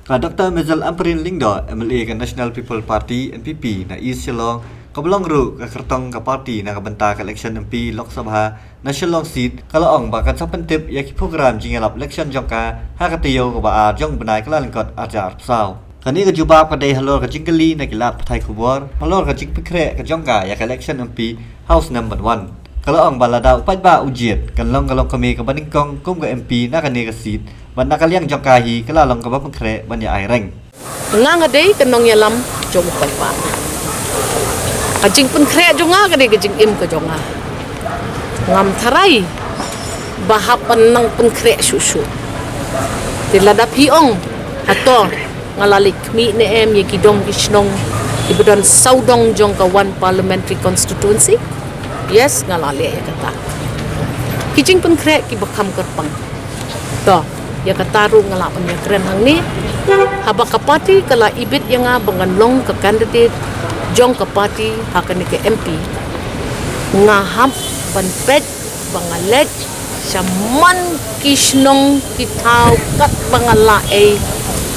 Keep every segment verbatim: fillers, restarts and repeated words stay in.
Ka Dr Mazel Ampareen Lyngdoh, M L A ka National People Party, N P P, na East Shillong, kaba long ruh ka kyrtong ka party na ka bynta ka election M P Lok Sabha na Shillong seat, ka la ong ba kan sa pyntip ïa ki program jingïalap election jong ka ha ka taïew kaba ar jong u bnai Kyllalyngkot arhajar arphew saw. Kane ka jubab ka dei halor ka jingkylli na ki lad pathai khubor halor ka jingpynkhreh ka jong ka ïa ka election M P ha u snem ban wan. Ka la ong ba lada u paidbah u jied, kan long ka longkmie kaba nyngkong kum ka M P na kane ka seat, bad na ka liang jong ka hi ka la long kaba pynkhreh ban ïa ai reng. Nga nga dei ka nongïalam jong u paidbah. Ka jingpynkhreh jong nga ka dei ka jingim ka jong nga. Ngam tharai ba hap ban nang pynkhreh shuh shuh. Te lada phi ong, hato nga la leit khmih ne em ïa ki dong ki shnong kiba don sawdong jong ka One Parliamentary Constituency? Yes, nga la leh ïa kata. Ki jingpynkhreh kiba kham kyrpang. To, ïa kata ruh nga lah ban ïakren hangne. Haba ka party ka la ibit ïa nga ba ngan long ka candidate jong ka party ha kane ka M P, nga hap ban peit ba nga leit sha man ki shnong ki thaw katba nga lah ei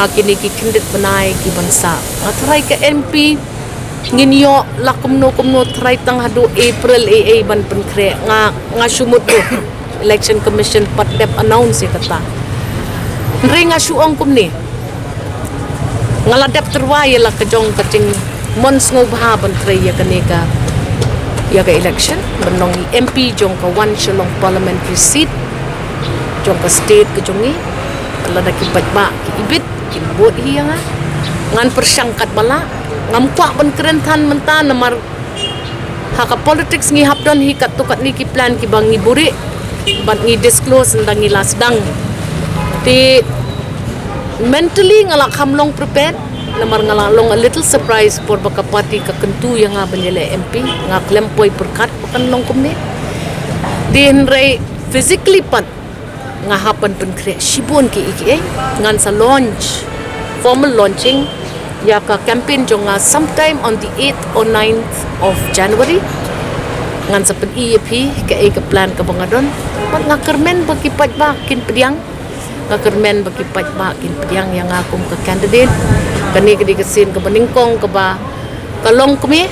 ha kine ki khyndiat bnai ki ban sah. Nga tharai ka M P ngin ïoh la kumno kumno, tharai tang haduh April ei ei ban pynkhreh. Nga, nga shu mut ruh Election Commission pat dep announce ïa kata. Hynrei nga shu ong kumne, nga la dep tyrwa ïa la ka jong ka jingmon sngewbha ban trei ïa kane ka, ïa ka election ban long i M P jong ka One Shillong Parliamentary Seat jong ka state ka jong ngi. Lada ki paidbah ki ibit, kin vote hi ïa nga. Ngan pyrshang katba lah. Ngam kwah ban kren than mynta namar ha ka politics ngi hap don hi katto katne ki plan kiba ngi buhrieh bad ngi disclose ynda ngi la sdang. Te mentally nga la kham long prepared namar nga la long a little surprised por ba ka party ka kyntu ïa nga ban ïaleh M P. Nga khlem poi pyrkhat ba kan long kumne. Te hynrei physically pat nga hap ban pynkhreh shibun kiei kiei. Ngan sa launch, formal launching ïa ka campaign jong nga sometime on the eighth or ninth of January. Ngan sa pyni ïa phi kaei ka plan kaba nga don. Bad nga kyrmen ba ki paidbah kin pdiang. Nga kyrmen ba ki paidbah kin pdiang ïa nga kum ka candidate. Kane ka dei ka sien kaba nyngkong kaba ka longkmie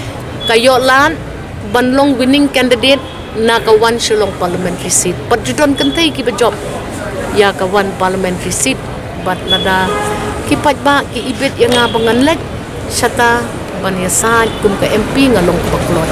ka ïoh lad ban long winning candidate na ka One Shillong Parliamentary Seat. Bad ju don kynthei kiba jop ïa ka One Parliamentary Seat. Bad lada ki paidbah ki ibit ïa nga ba ngan leit shata ban ïasaid kum ka M P, nga long kaba kloi.